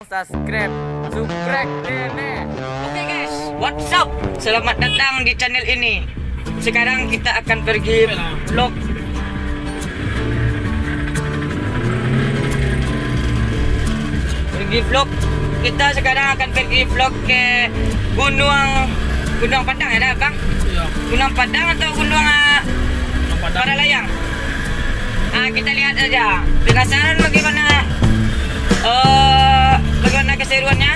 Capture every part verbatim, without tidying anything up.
Subscribe, subscribe, nene. Oke guys, what's up? Selamat datang di channel ini. Sekarang kita akan pergi vlog. Pergi vlog. Kita sekarang akan pergi vlog ke Gunung, Gunung Padang ya, Bang? Iya. Gunung Padang atau Gunung, ah, Gunung Padang. Paralayang? Ah, kita lihat saja. Penasaran bagaimana, eh, bagaimana keseruannya?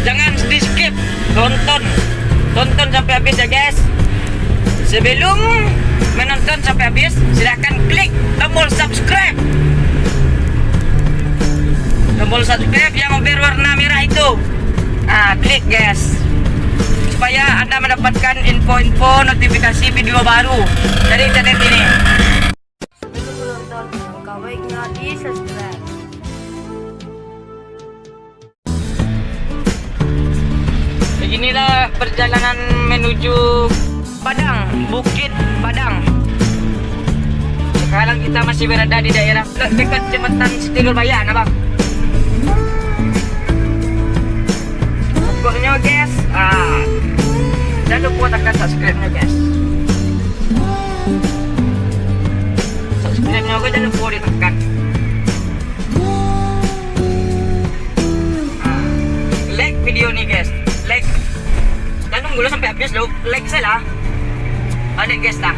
Jangan di-skip, tonton. Tonton sampai habis ya, guys. Sebelum menonton sampai habis, silahkan klik tombol subscribe. Tombol subscribe yang berwarna merah itu. Ah, klik, guys. Supaya Anda mendapatkan info-info notifikasi video baru dari channel ini. Sebelum menonton, alangkah baiknya di-subscribe. Beginilah perjalanan menuju Padang, Bukit Padang. Sekarang kita masih berada di daerah dekat Jembatan Siti Nurbaya, nah, Bang. Pokoknya, guys, ah, jangan lupa tekan subscribe-nya, guys. Subscribe-nya juga jangan lupa ditekan. Ah, like video ni, guys. Like. Jangan nunggu lah sampai habis lo. Like sajo lah. Balik, guys, lah.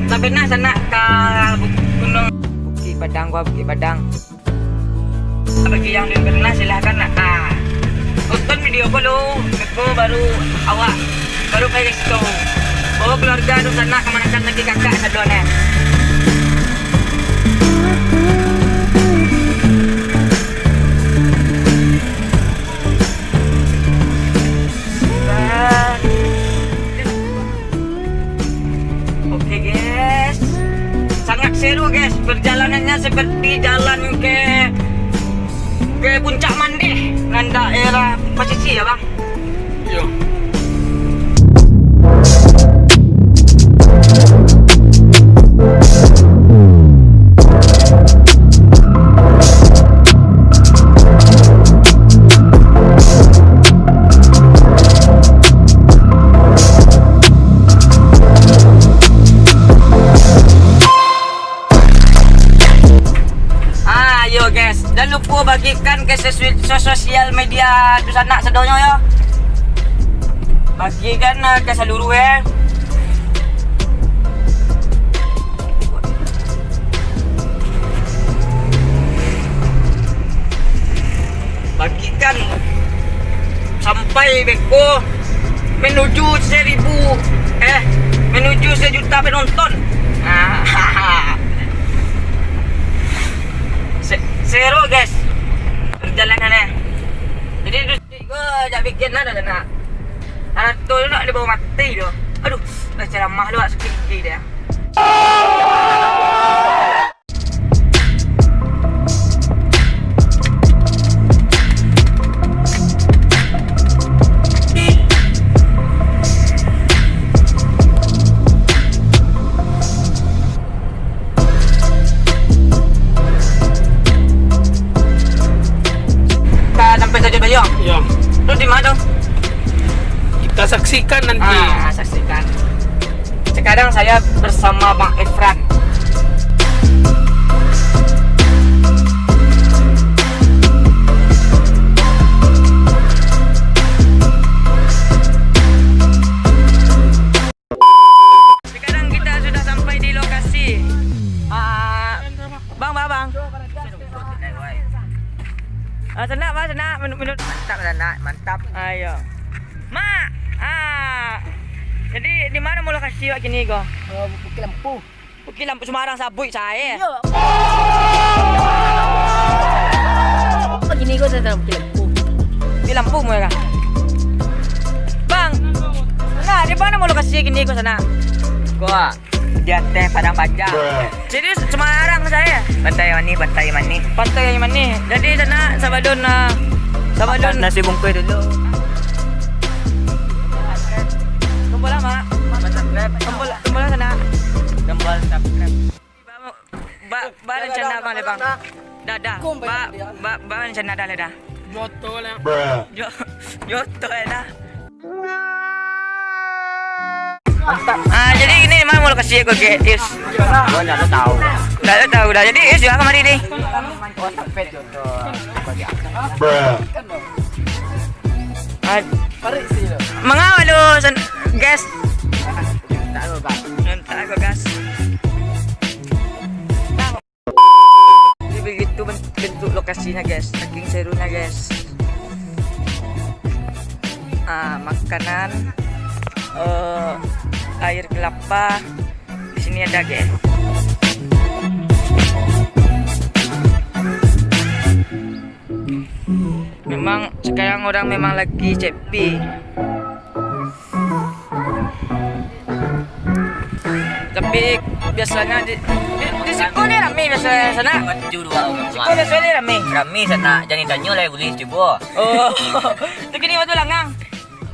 Tapi nah, sanak ka Buk-, Gunung Bukit Padang, gua Bukit Padang. Bagi yang belum pernah, silahkan nak, ah, tonton video ko lo, ko baru awak, baru pai ka situ. Bawa keluarga tu sanak, kamanakan lagi kakak sadono. Oke, guys, sangat seru, guys, perjalanannya seperti jalan ke, ke Puncak Mandeh nan daerah Pasisi ya, Bang. Yo. Ah, yo, guys, jangan lupa bagikan ke sesu-, sosial media dunsanak sadonyo, yo. Bagikan, eh, ke seluruh, eh. Bagikan sampai beko menuju seribu, eh, menuju sejuta penonton. Ah, se-, seru, guys, perjalanannya. Jadi, terus gue ajak bikin lah dah nak. Anak tu nak dibawa mati tu. Aduh, dah ceramah lu, sakit gigi dia. Ka sampai Tanjung Bayuang? Yo. Tu di mana tu? Kita saksikan nanti. Ah, saksikan. Sekarang saya bersama Bang Efran. Sekarang kita sudah sampai di lokasi. Ah, bang, bang, bang. Ah, sanak, bang, sanak. Minum, minum. Mantap, sanak, mantap. Ayo. Mak, ah. Jadi, di mana lokasi awak kini ko? Eh, Bukik Lampu. Bukik Lampu, sumbarang sabuik sae. Iyo. Apo kini ko tantang Bukik Lampu? Bukik Lampu, muka. Bang, nah, di mana lokasi kini ko sanak? Ko, ah, di ateh Padang Panjang. Jadi, sumbarang sae? Pantai Manih, Pantai Manih. Pantai Manih. Jadi, sanak, sabalun, ah, Sabalun nasi bungkuih dulu. Tombol lah, Mak. Tombol, tombol lah, Sanak. Tombol subscribe. Ba, ba rencana abang lai, Bang? Dah, dah. Ba, ba, ba rencana dah lai, dah. Joto lah. Jo-, joto lah, dah. Mantap. Ah, jadi ini mah mau lokasi ko, guys. Gua ndak tahu. Ndak tahu dah. Jadi, Is, juga kamari ni. Ah, manga lu, guys? Mantap ko, guys. Jadi begitu ben-, bentuk lokasinya, guys. Saking serunya, guys. Ah, makanan, eh, air kelapa di sini ada, guys. Memang sekarang orang memang lagi sepi. Tapi biasanya di, di, di siko ni rami biasa, Sanak. Maju dua rumah. Siko biasa ni rami. Rami, Sanak, jan ditanyo lah, buliah cubo. Oh. Tu kini waktu langang.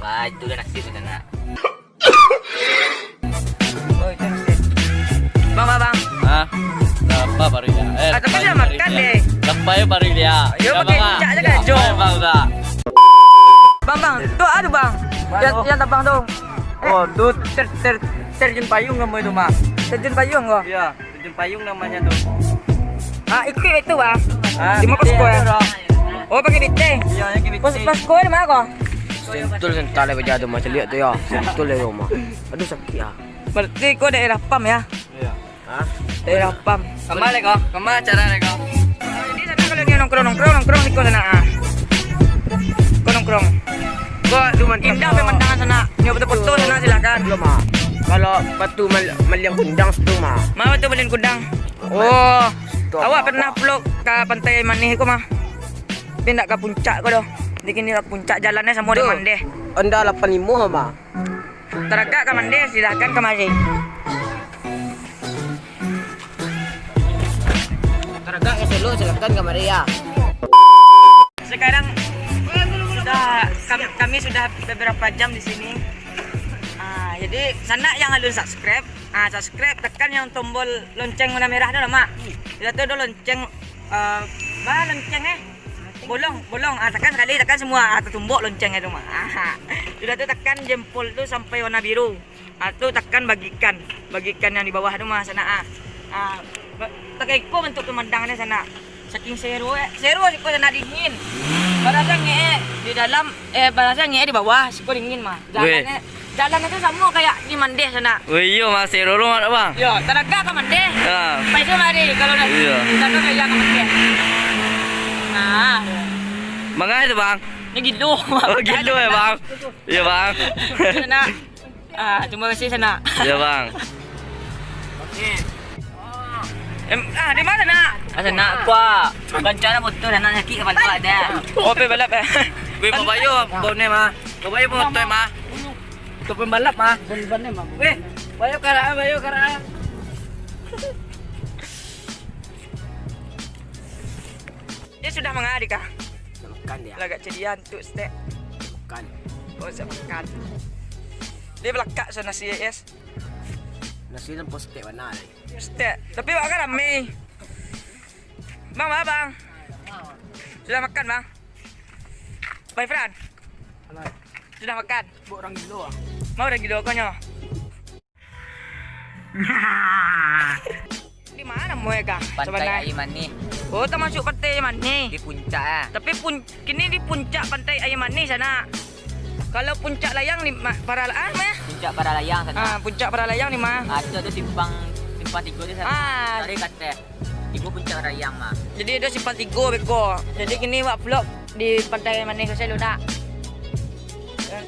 Wah, itu dah nasib, Sanak. Oh, itu nasib. Bang, bang, bang. Hah? Lapar baru dia. Eh, ah, tapi lapar sudah baru makan dia. Deh. Lapar ya baru dia. Yo, ya, pakai Bang, ah. Cak je kan, Jo. Lapar ya, Bang, dah. Bang, bang, tu ada, Bang. Mana? Yang, yang tabang tu. Oh, tu ter-, ter-, terjun payung nama itu, Mak. Terjun payung ko? Iya, terjun payung namanya tu. Ah, ikut itu, Bang. Ah, di mana, Bang? Betul, Bang. Oh, pakai B T. Iya, yang pakai B T. Pos, posko di mana ko? Sentul, sentul lah baja tu, Mak. Caliak tu, ya. Sentul lah, Mak. Aduh, sakit, ah. Berarti ko daerah pam, ya? Iya. Hah? Daerah pam. Kama lai ko? Kama acara lai ko? Jadi, Sanak, kalau nio nongkrong, nongkrong, nongkrong siko, Sanak, ah. Ko nongkrong. Ko indah pemandangan, Sanak. Nio foto-foto, Sanak, silakan. Belum, ah. Kalau batu mal-, maliang kundang situ, mah. Ma batu maliang kundang? Oh. Situ. Awak apa? Pernah vlog ka Pantai Manih ko, mah? Tapi ndak ka puncak ko doh. Jadi kini puncak jalannyo samo dek Mandeh. Honda lapan limo, mah. Taragak ka Mandeh, silakan kamari. Taragak ka Solo, silakan kamari, ya. Sekarang sudah, kam-, kami sudah beberapa jam di sini. Ah, jadi, Sanak yang alun subscribe, ah, subscribe, tekan yang tombol lonceng warna merah tu lah, Mak. Sudah tu, ada lonceng, eh, ba lonceng, eh. Bolong, bolong. Ah, tekan sakali, tekan semua. Ah, tatumbok lonceng tu, Mak. Ah, sudah tu tekan jempol tu sampai warna biru. Ah, tu tekan bagikan. Bagikan yang di bawah tu, mah, Sanak, ah. Ah, ba-, takah iko bentuk pemandangannya, Sanak. Saking seru, eh. Seru siko, Sanak, dingin. Barasa ngek di dalam, eh, barasa ngek di bawah, siko dingin, mah. Weh. Jalan, eh. Jalan tu samo kayak di Mandeh, Sanak. Weh, iyo, Mas, Roro, Bang. Yo, taragak ka Mandeh. Ya. Pai tu mari, kalau nak. Iyo. Taragak ka Mandeh. Nah. Mangai tu, Bang? Ni gilo. Oh, gilo ya, Bang? Iyo, Bang. Sanak. Ah, terima kasih, Sanak. Iyo, Bang. Em, ah, di mana, Nak? Ah, Sanak, kuah. Bukan cara botol, Sanak, sakit kepala dah. Oh, pe balap, eh? Weh, babayo, bone, mah. Babayo, botol, mah. Untuk pembalap, mah. Weh, bayo karak, bayo karak. Dia sudah mangari kah? Sudah makan dia. Lagak cadian tu, stek. Makan. Oh, sudah makan. Dia belakak so nasi, es. Nasi dan postek mana ni? Stek. Tapi awak kan rame. Bang, bang, bang. Sudah makan, Bang? Bang Ifran? Halo. Sudah makan? Buat orang gilo, ah. Mau orang gilo kau nyo? Di mana moe kah? Pantai Aia Manih. Oh, termasuk Pantai Aia Manih. Di puncak, ah. Tapi pun-, kini di puncak Pantai Aia Manih, Sanak. Kalau Puncak Layang di ma-, Parala-, ah, mah? Puncak Paralayang, Sanak. Ah, Puncak Paralayang di mana? Ah, tu ada simpang, simpang tigo di sana. Ah. Cari kateh. Ibu Puncak Rayang, mah. Jadi, ada simpang tigo beko. Jadi, kini wak vlog di Pantai Aia Manih sajo lu, Nak.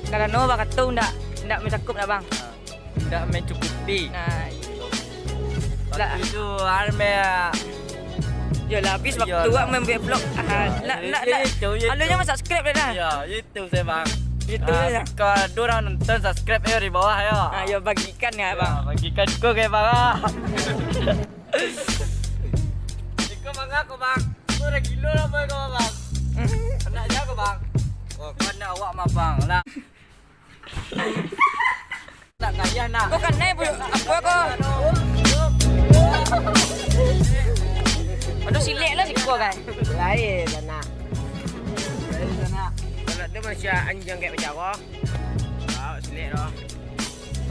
Karano bakato ndak, ndak mencakup, nak, Bang. Ah. Ndak mencukupi. Nah, iyo. Waktu itu, ame, ah. Yo lah, habis waktu awak membuat vlog. Ah, nak, nak, nak. Alunyo mah subscribe dah. Yo, itu saya, Bang. Itu ya. Kalau ada orang nonton, subscribe yo di bawah yo. Ah, yo, bagikan ya, Bang. Bagikan ko ke, Bang, ah. Iko manga ko, Bang. Ko lah gilo lah, boy, ko, Bang. Anak aja ko, Bang. Bukan awak mabang lah. Nak kaya nak. Kau kan naik, Bu. Apa kau? Aduh, silek lah siko, kan. Lain, anak. Lain, anak. Kalau tu masih anjing kayak pecah kau. Kau silek dah.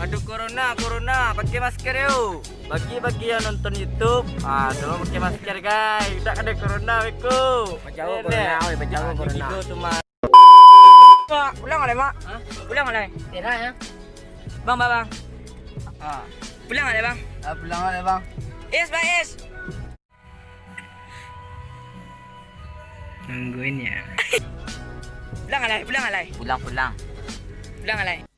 Aduh, corona, corona, pakai masker yo. Bagi-bagi yang nonton YouTube, ah, tolong pakai masker, guys. Dak ada corona, beko. Pajauah corona, oi, pajauah corona. Tigo tu mah. Mak, pulang lah, Mak. Hah? Pulang lah. Berak ya. Bang, bang, bang. Ah. Pulang lah, Bang. Ah, pulang lah, Bang. Is, Bang, is. Nungguin ya. Pulang lah, pulang lah. Pulang, pulang. Pulang lah.